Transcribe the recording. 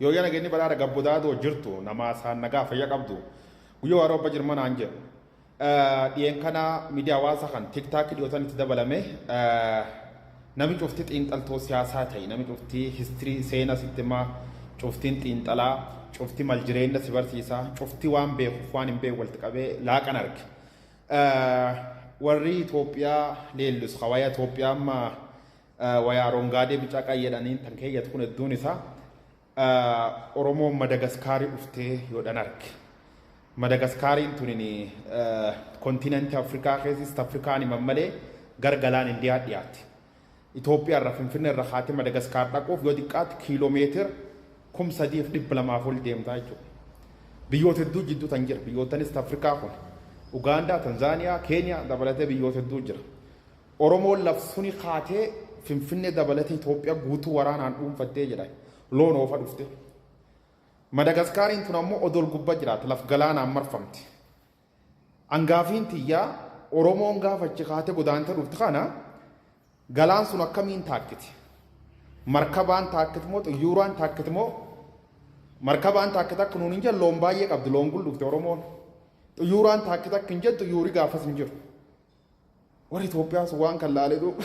Yoo yana geenni badhaadha gabbodaadoo jirtu nama isaan nagaa fayya qabdu. Guyyoo waaroo abba jirma naan jedhu. Dhiyeen kana miidiyaa hawaasaa kan TikTok dhiyootan itti dabalame, nami cufti xiinxaltoo siyaasaa ta'e, nami cufti history seena sitti himaa, cuftiin xiinxalaa, cufti mal jireenya si barsiisaa, cufti waan beekuuf waan hin beeku walitti qabee laaqan arge. Warri Itoophiyaa leellisu hawaaya Itoophiyaa amma wayaa rongaadee bicaa qayyadhaniin tan keeyyatu kun hedduun isaa Oromoon Madagaskaarii dhuftee yoodhan arge. Madagaskaariin tunin kontinentii Afrikaa keessa East Afrikaan himan malee gara galaan Indiyaa dhiyaatti. Itoophiyaa irra Finfinnee irra kaatee Madagaskaar dhaquuf yoo xiqqaatti kiiloomeetira 3200 ol deemtaa jechuudha. Biyyoota hedduu jidduu tan jira. Biyyoottan East Afrikaa kun Ugaandaa, Tanzaaniyaa, Keeniyaa dabalatee biyyoota hedduu jira. Oromoon lafsuni kaatee Finfinnee dabalatee Itoophiyaa guutuu waraanaan dhuunfattee jedha. Loon oofa dhufte. Madagaskaariin tun ammoo odol gubbaa jiraata. Laf galaanaan marfamti. Angaafiin tiyyaa, Oromoon gaafa achi kaatee godaantee dhufte kana galaan sun akkamiin taakkiti? Markabaan taakkiti moo xiyyooraan taakkiti moo markabaan taakkiti akka nuun hin jedhu, loon baay'ee qabdi, loon gul dhufte Oromoon. Xiyyooraan taakkiti akka hin jedhu, xiyyoorri gaafas hin jiru. Warri Itoophiyaas waan kan laalee duuba.